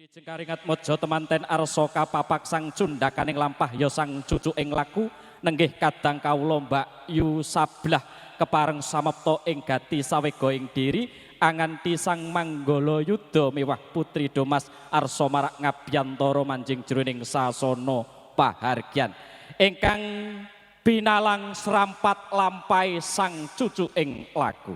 Jengkaringat mojo temanten arsa kapapak sang cundhakaning lampah ya sang cucu ing laku nenggih kadang kawula Mbak Yu Sablah kepareng samapta ing gati sawega ing diri anganti sang manggala yuda miwah putri Domas arsa marak ngabyantara manjing jroning sasana pahargyan ingkang binalang serampat lampai sang cucu ing laku.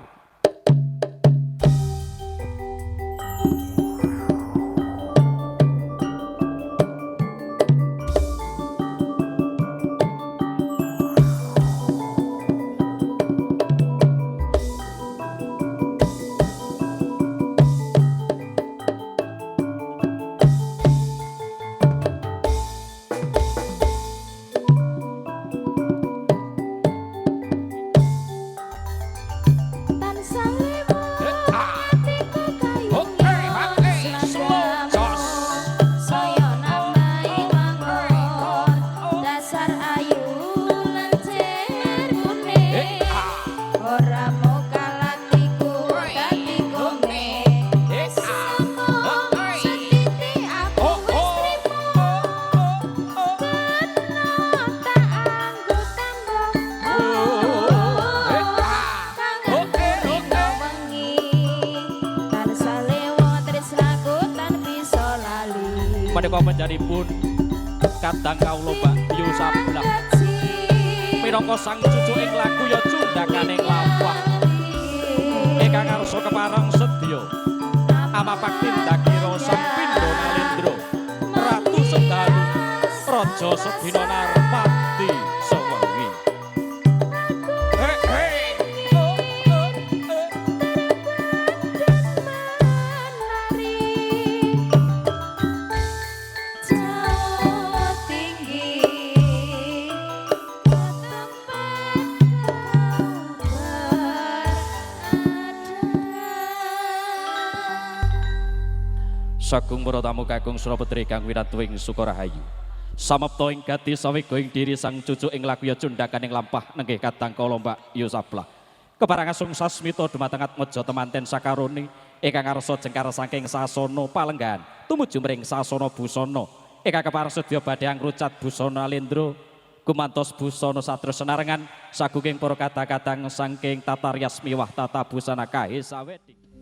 Menika panjenenganipun kadang kawula Mbak Yu Sablah minangka sang cucu ing laku ya cundhakaning lampah ingkang ngarsa kepareng sedya amapak tindakira sang pindha nalendra ratu sedalu raja sedina narpati sewengi. Sagung para tamu kakung Suraputri kang winatu ing Sukarahayu. Samapta ing gati sawega ing diri sang cucu ing laku ya cundhakaning lampah nenggih kadang kala Mbak Yu Sablah. Kepareng asung sasmita dumateng atmaja temanten sakarone ingkang ngarsa jengkar saking sasana palenggahan tumuju mring sasana busana ingkang kepareng sedya badhe angrucat busana alendra gumantos busana satres senarengan sagunging para kadang-kadang saking tata rias miwah tata busana kahesa wedding.